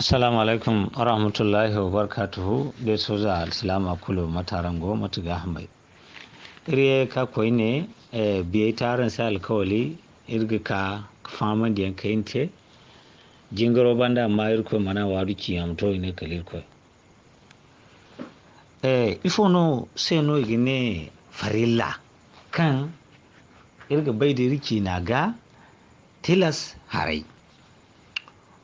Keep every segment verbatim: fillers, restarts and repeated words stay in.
Assalamu alaikum warahmatullahi wabarakatuhu. De soza alsilaama kulu, mate araŋ go, mate ga hamay. Iri ye ka koyne, eh, biyey te araŋ se alkawali, iri ga ka, ka fahamandiyaŋ kayna te. Jingaro banda, amma Irkoy mana waadu ciyaŋ to i ne kala Irkoy. Eh, ifo no se no i ga ne farilla, kaŋ iri ga bay da iri ciina ga tilas haray?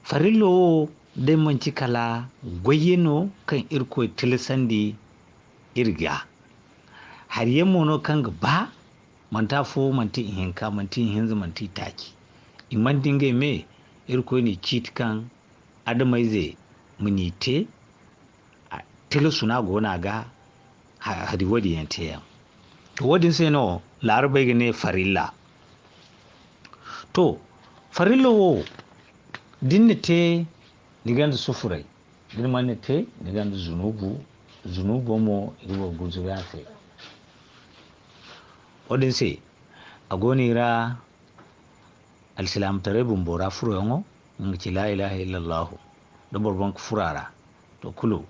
Farillo wo, day manti kala goyyaŋ no kaŋ Irkoy tilasandi iri ga. Hari yaŋ mo no kaŋ ga ba, manti afo, manti ihinka, manti ihinza, manti itaaci. I mana di ngey me, Irkoy n'i ciiti kaŋ adamayze ma n'i te, a, tilasu no a go no a ga ha-, hari woodin yaŋ teeyaŋ. To, woodin se no Laarabey ga ne farilla. To, farilla wo, da ni na te, ni gonda sufuray. Da ni mana te, ni gonda zunubu. Zunubo mo, i ga boro gurzugu a se. Woodin se, a go no i ra alsilaamataray bumbo ra furoyaŋo, nga ga ci laa ilaaha illallahu. Da boro ban ka furo a ra, to, kulu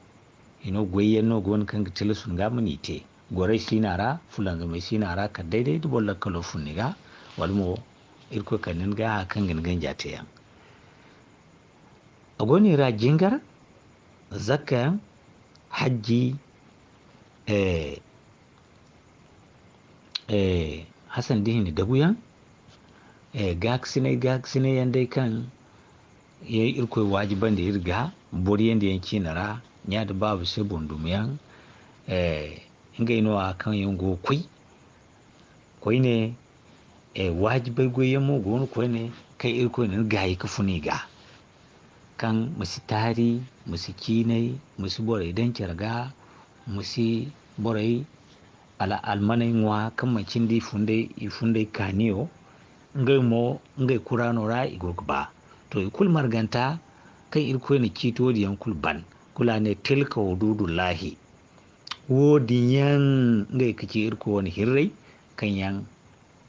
hino goyyaŋ no go no kaŋ ga tilasu ni ga ma n'i te. Gorey si no a ra, fulanzamey si no a ra, kala day day da boro lakkalo fun ni ga, wala mo Irkoy kande ni ga haya kaŋ ga ni ganja teeyaŋ. A go no i ra jingar, zakkayaŋ, hajji, eh, eh, hasan da hini dabuyaŋ, eh, gaakasinay, gaakasinay yaŋ day kaŋ ye Irkoy waajibandi iri ga, boro yandi yaŋ ciina ra, ɲa da baaba se boŋ dumiyaŋ, eh, ngey no a kaŋ yaŋ go ga koy. Koyne, eh, waajibay goyyaŋ mo go no koyne, kaŋ Irkoy na ni gaayi ka fun i ga. Kaŋ ma si taari, ma si ciinay, ma si borey daŋ care ga, ma si borey ala-, almaney ŋwa, kaŋ manti nda i funday, i funday kaaniyo, ngey mo, ngey kuraano ra i go ga ba. To, i kulu marganta, kaŋ Irkoy na ciiti woodin yaŋ kulu ban, kulu a ne, "Tilka hududullahi." Woodin yaŋ, ngey ga ci Irkoy wane hirrey, kaŋ yaŋ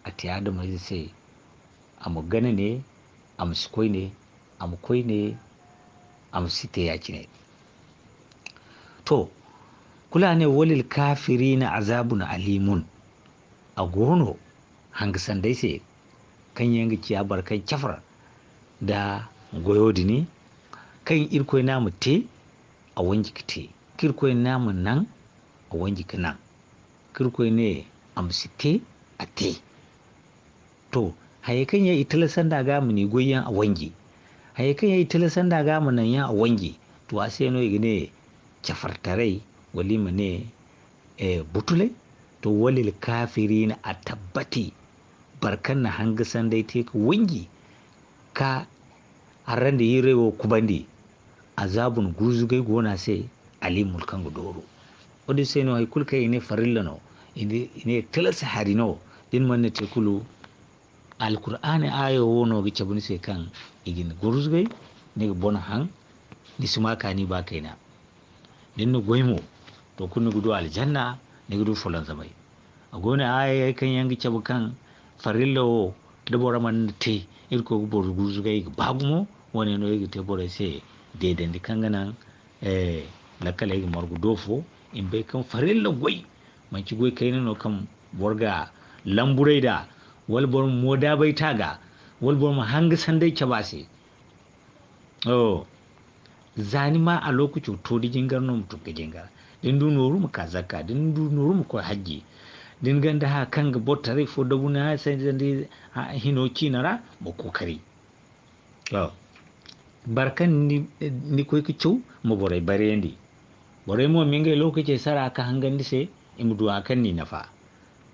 a te adamayze se, a ma gana ne, a ma si koy ne, a ma koy ne, a ma si te ya-cine. To, kulu a ne, "Walil kaafiriina azaabun aliimun." A go no hanga sandey se, kaŋ yaŋ ga ciya boro kaŋ cafar nda goyo din, kaŋ Irkoy ne a ma te, a wanji ka te. Kaŋ Irkoy ne a ma naŋ, a wanji ka naŋ. Kaŋ Irkoy ne a ma si te, a te. To, hayey kaŋ yaŋ i tilasandi a ga a ma ni goyyaŋ, a wanji. Hayey kaŋ yaŋ i tilasandi a ga a ma naŋ yaŋ, a wanji. To, a se no i ga ne cafartaray, wala i ma ne, eh, butulay. To, walil kaafiriina a tabbati, boro kaŋ na hanga sandey te ka wanji, ka harrandi hirrey wo kubandi, azaabun gurzugay go no a se, aliimun kaŋ ga dooru. Woodin se no hay kulu kaŋ i ne farilla no, i ne, i ne tilas hari no, da ni mana te kulu, Alkur'aani aayo wo no ga cabe ni se kaŋ i ga ni gurzugay, ni ga bone haŋ, ni si ma kaani ba kayna. Da ni na goy mo, to, kulu ni ga du aljanna, ni ga du fulanzamay. A go no aayey kaŋ yaŋ ga cabe kaŋ farilla wo, da boro mana te, Irkoy ga boro gurzugay ga ba gumo, wo-ne no i ga te borey se deedandi kaŋ ga naŋ, eh, lakkaley ga margu do fo, i ma bay kaŋ farilla goy, manti goy kayna no kaŋ boro ga lamburay nd'a, wala boro ma moodaabay te a ga, wala boro ma hanga sanday cabe a se. Oh, za ni ma a lokaco to, da jingar no ma tun ka jingar. Da ni du nooru ma ka zakka, da ni du nooru ma koy hajji. Da ni gonda haya kaŋ ga boro taray fo dabu ni haya sanday, hino ciina ra, ma kookari. Oh. Boro kaŋ ni, ni koy ka caw, ma borey barayandi. Borey mo ma ngey lokacey sara ka hangandi se, i ma du haya kaŋ n'i nafa.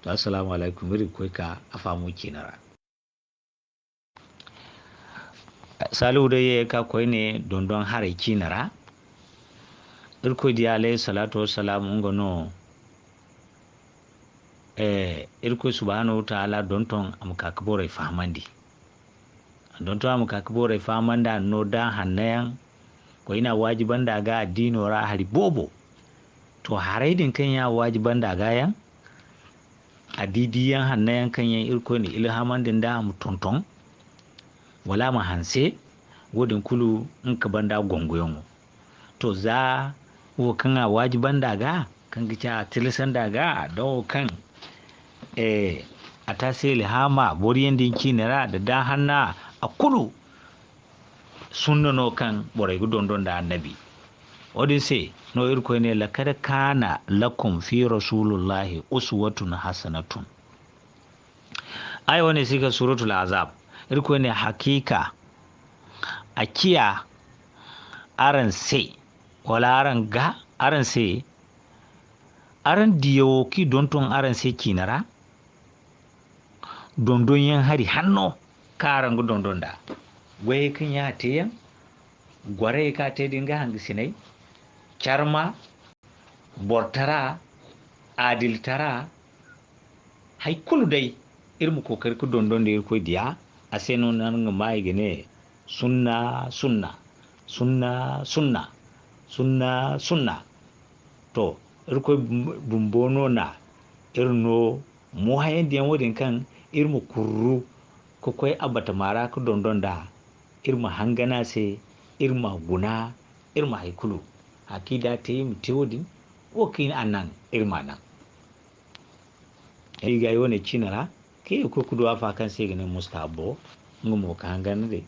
To, assalamu alaikum, iri ga koy ka a fahamo ciina ra. Salihu day ye ka koyne dondon haray ciine ra. Irkoy Diya alayhi salaatu wassalaam, nga no, eh, Irkoy subhanahu wa ta'ala donton a ma ka ka borey fahamandi. A donton a ma ka ka borey fahamandi, a na no da hanno yaŋ. Koyne a waajibandi a ga addiino ra hari boobo. To, haray din kaŋ yaŋ a waajibandi a ga yaŋ, a di diyaŋ hanno yaŋ kaŋ yaŋ Irkoy na ilhamandi nd'a a ma tonton, wala a ma hanse, Wo-din kulu nga ka banda gongoyaŋo. To, za wo kaŋ a waajiba nd'a ga, kaŋ ga ci a tilasandi a ga, da wo kaŋ, eh, a te a se ilhama, boro yaŋ din ciine ra, da daahanna, a kulu sunna no kaŋ borey ga dondon da Annabi. Wo-din se no Irkoy ne, "Lakad kana lakum fi rasulillahi uswatun hasanatun." Aya wane si ga Suratul Ahzab. Irkoy ne, "Hakiika, a ciya araŋ se, wala araŋ ga, araŋ se, araŋ diyawo kaŋ i donton araŋ se ciine ra, dondonyaŋ hari hanno kaŋ araŋ ga dondon nd'a. Goyey kaŋ yaŋ a te yaŋ, gorey kaŋ a te din ga hangasinay, carma, borotara, adilitara, hay kulu day, iri ma kookari ga dondon da Irkoy diya, a se no naŋ ga maa i ga ne, sunna, sunna, sunna, sunna, sunna, sunna." To, Irkoy bum-, bumbo no na iri no moohayandiyaŋo din kaŋ iri ma kurru ga koy a batama ra ga dondon nd'a, iri ma hangan a se, iri ma guna, iri ma hay kulu. Hakiika da a te, iri ma te wo-din, wo kaŋ a naŋ, iri ma naŋ. Ay ga ay wane ciine ra, kaŋ i koy ga du afa kaŋ se i ga ne mustahabbo, nga mo ga hangan day.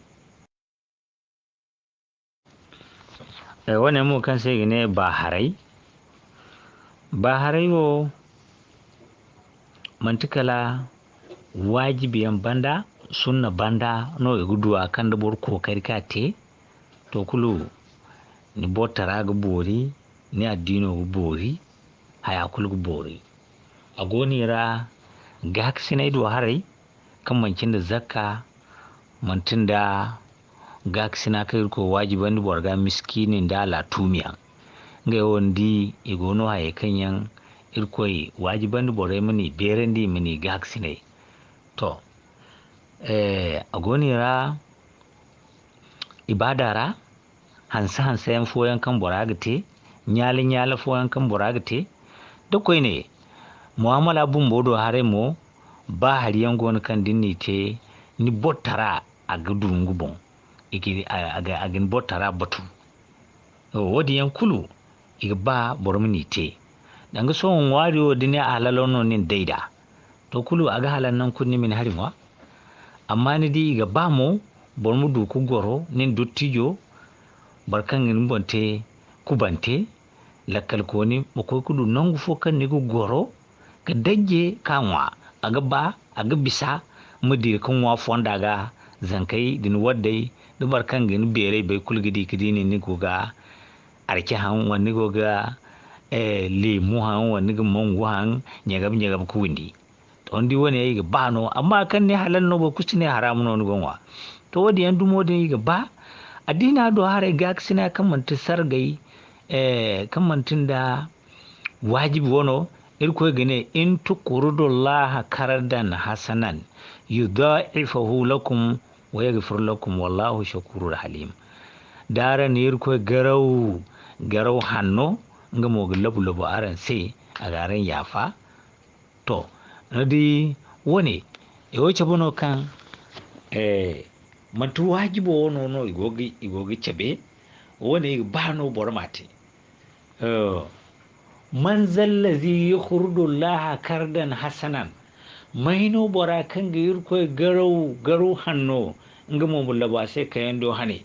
Eh, wane mo kaŋ se i ga ne baaharay. Baaharay wo, manti kala waajibiyaŋ banda, sunna banda no i ga du a kaŋ da boro kookari ka te. To kulu, ni borotara ga boori, ni addiino ga boori, haya kulu ga boori. A go no i ra gaakasinay do haray, kaŋ manti nda zakka, manti nda gaakasina kaŋ Irkoy waajibandi boro ga, miskiini nda alaatuumiyaŋ. Ngey wo, ni di, i go no hayey kaŋ yaŋ Irkoy waajibandi borey ma ni beerandi, i ma ni gaakasinay. To, eh, a go no i ra ibaada ra, hanse-hanseyaŋ fooyaŋ kaŋ bora ga te, ɲaala-ɲaala fooyaŋ kaŋ bora ga te. Da koyne, mu'amala bumbo do haray mo, ba hari yaŋ go no kaŋ da ni n'i te, ni borotara, a ga du nga boŋ. I ga, a, a ga, a ga ni borotara batu. Wo-din yaŋ kulu, i ga ba boro ma ni te. Danga sohõ ŋwaari wo, da ni a halalo no nin day d'a, to, kulu a ga halal nangu kulu ni ma ni hari ŋwa. Amma ni di, i ga ba mo boro ma du ga goro, nin dottijo, boro kaŋ ga ni boŋ te kubante, lakkalkooni, ma koy ga du nangu fo kaŋ ni ga goro, ga dajje ka ŋwa. A ga ba, a ga bisa, ma dira ka ŋwa fonda ga, zankey da ni waddey, da boro kaŋ ga ni beeray bay kulu ga di, ga di nin ni go ga arce haŋ, wala ni go ga, eh, leemu haŋ, wala ni ga mangu haŋ, ɲagab-ɲagab ka windi. To, ni di wane yaŋ i ga ba no, amma kaŋ ni halal no, boro kulu si ne haramu no ni ga ŋwa. To, wo-din yaŋ dumo din i ga ba, addiina do haray gaakasina kaŋ manti sargay, eh, kaŋ manti nda waajibi wano, Irkoy ga ne, "In tuqridullaha qardan hasanan, yudha'ifahu lakum wa yaghfir lakum, wallahu shakurun halim." Da araŋ na Irkoy garaw, garaw hanno, nga mo ga labu-labu araŋ se, a ga araŋ yaafa. To, ni di wane, i wo cabe no kaŋ, eh, manti waajibo wano no i go ga, i go ga cabe, wane i ga ba no boro ma te. Eh, "Man zallazi yuqridullaha qardan hasanan?" May no bora kaŋ ga Irkoy garaw, garaw hanno, nga mo ma labu a se kayando hane?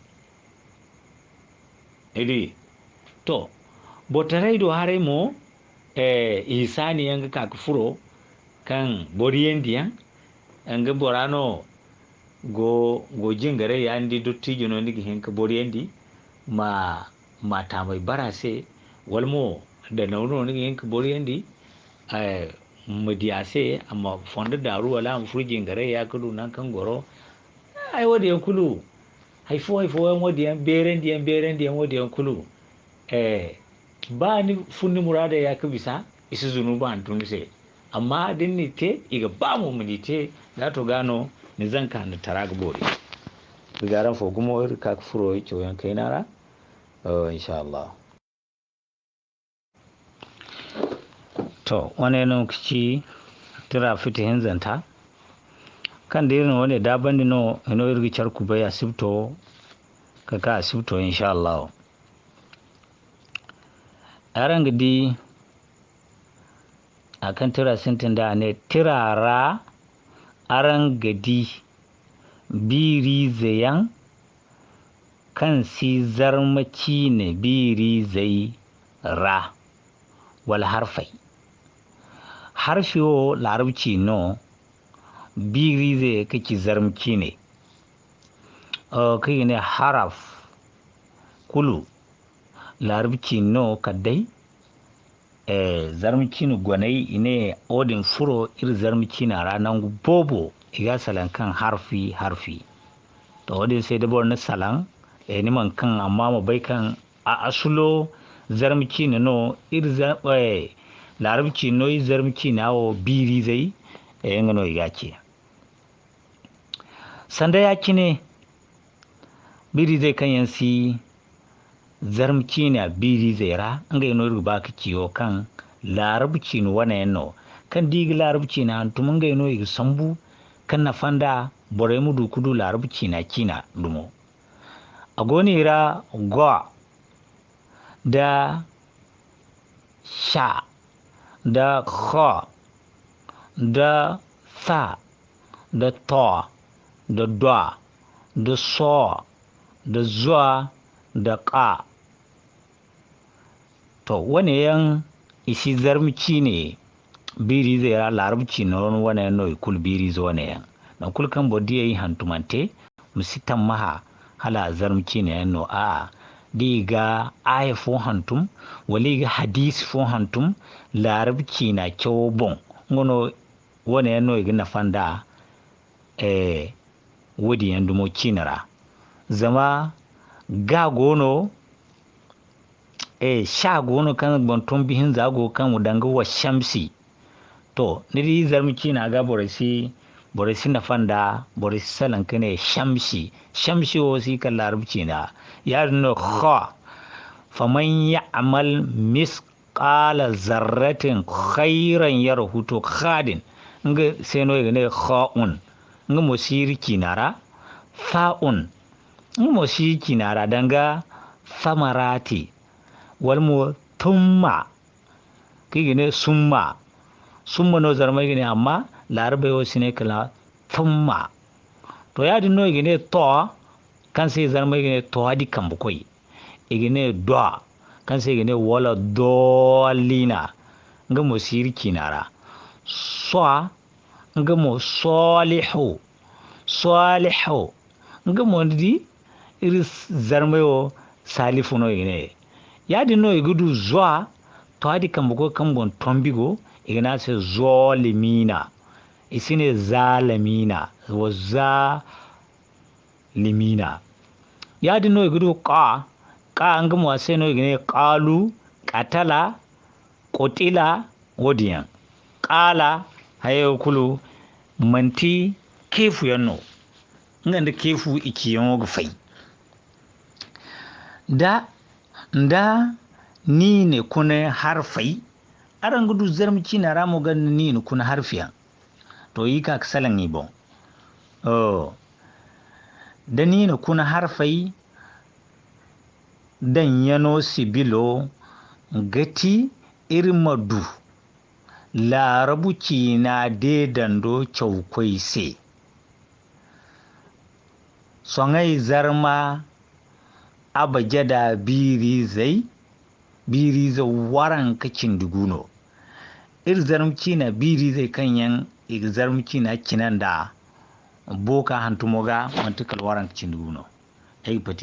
Ni di? To, bortaray do haray mo, eh, ihsaani yaŋ ga ka ga furo, kaŋ boriyandi yaŋ, nga bora no go, go jingaray ya, ni di dottijo no, ni ga hin ka boriyandi, ma, ma taamay bara se, wala mo da naw no, ni ga hin ka boriyandi, eh, ma di a se, a ma fondo daaru, wala a ma furo jingaray ya ka du nangu kaŋ goro. Ay, wo-din yaŋ kulu, hay fo, hay fo yaŋ, wo-din yaŋ beerandi yaŋ, beerandi yaŋ, wo-din yaŋ kulu, eh, ba ni fun ni muraadey ya ka bisa, i si zunubi hantum ni se. Amma da ni n'i te, i ga ba mo ma n'i te, da to ga no ni zanka hanantara ga boori. Iri ga araŋ fo gumo, iri ga ka ga furo cawyaŋ kayna ra, oh, insha Allah. To, wane no ga ci tira fiti hinzanta, kaŋ da iri na wane daabandi no, hino iri ga care kubay asibto, Ka ka asibto, insha Allah. Araŋ ga di, a kaŋ tira sintin da a ne, tira ra araŋ ga di biiriize yaŋ kaŋ si zarma ciine biiriizey ra, wala harfey. Harfi wo, laarabci no, biiriize ka ci zarma ciine. O, kaŋ i ga ne haraf kulu, laarabci no kala day. Eh, zarma ciine goney, i ne, wo-din furo iri zarma ciina ra nangu boobo, i ga a salaŋ kaŋ harfi, harfi. To, wo-din se da boro na salaŋ, eh, ni mana kaŋ, amma ma bay kaŋ a asulo zarma ciine no, iri za-, eh, laarabci no, iri zarma ciina wo biiriizey, eh, nga no i ga a ce. Sanda ya-cine, biiriizey kaŋ yaŋ si zarma ciina biiriizey ra, ngey no iri ga ba ka ci wo kaŋ laarabu ciina wane yaŋ no. Kaŋ da i ga laarabu ciina hantum, ngey no i ga sambu ka nafa nda borey ma du ka du laarabu ciina, ciina dumo. A go no i ra go, da sha, da kho, da tha, da to, da dwa, da so, da zwa, da qa. To, wane yaŋ, i si zarma ciine biiriizey ra, laarabu ciine wane yaŋ no i kulu biiriize wane yaŋ. Nangu kulu kaŋ boro diyey hantumante, ma si tammaha hala a zarma ciine yaŋ no. A'a, da i ga aaya fo hantum, wala i ga hadiisi fo hantum, laarabu ciina cawo boŋ, nga no, wane yaŋ no i ga nafa nda, eh, woodin yaŋ dumo ciine ra. Zama ga go no, eh, sha go no kaŋ boŋ tombi hinza go, kaŋ danga wa shamsi. To, ni di zarma ciina ga borey si, borey si nafa nda, borey si salaŋ ka ne shamsi. Shamsi wo si kala laarabu ciina. Yaadin no, kha, faman ya'mal misqala zarratin khayran yarahu. To, kha din, nga se no i ga ne kha'un. Nga mo si iri ciina ra. Tha'un, nga mo si iri ciina ra, danga samarati. Wala mo tumma, kaŋ i ga ne summa. Summa no zarmey ga ne, amma laarabey wo si ne kala tumma. To, yaadin no i ga ne to, kaŋ se zarmey ga ne to, a di kambe koy. I ga ne do, kaŋ se i ga ne wala doolina. Nga mo si iri ciina ra. So, nga mo salihu. Salihu, nga mo, ni di, iri s-, zarmey wo, salifu no i ga ne. Yaadin no i ga du zwa, to, a di kambe koy kaŋ boŋ tombi go, i ga ne a se zolimina. I si ne zalamina, wa zalimina. Yaadin no i ga du qa, qa, nga mo a se no i ga ne qalu, qatala, qutila, woodin yaŋ. Qaala, hayey wo kulu, manti keefu yaŋ no. Nga nda keefu i ciyaŋo ga fay. Da, nda niine kuna harfey, araŋ ga du zarma ciina ra mo ganda niine kuna harfiyaŋ. To, i ka ga salaŋ i boŋ. Oh. Da niine kuna harfey, daŋyaŋo sibilo ga ti iri ma du laarabu ciina deedando cawkoy se. Soŋay zarma abajada biiriizey, biiriize waranka cindi gu no. Iri zarma ciina biiriizey kaŋ yaŋ i ga zarma ciina cina nda booka hantumo ga, manti kala waranka cindi gu no. Ay ga pati.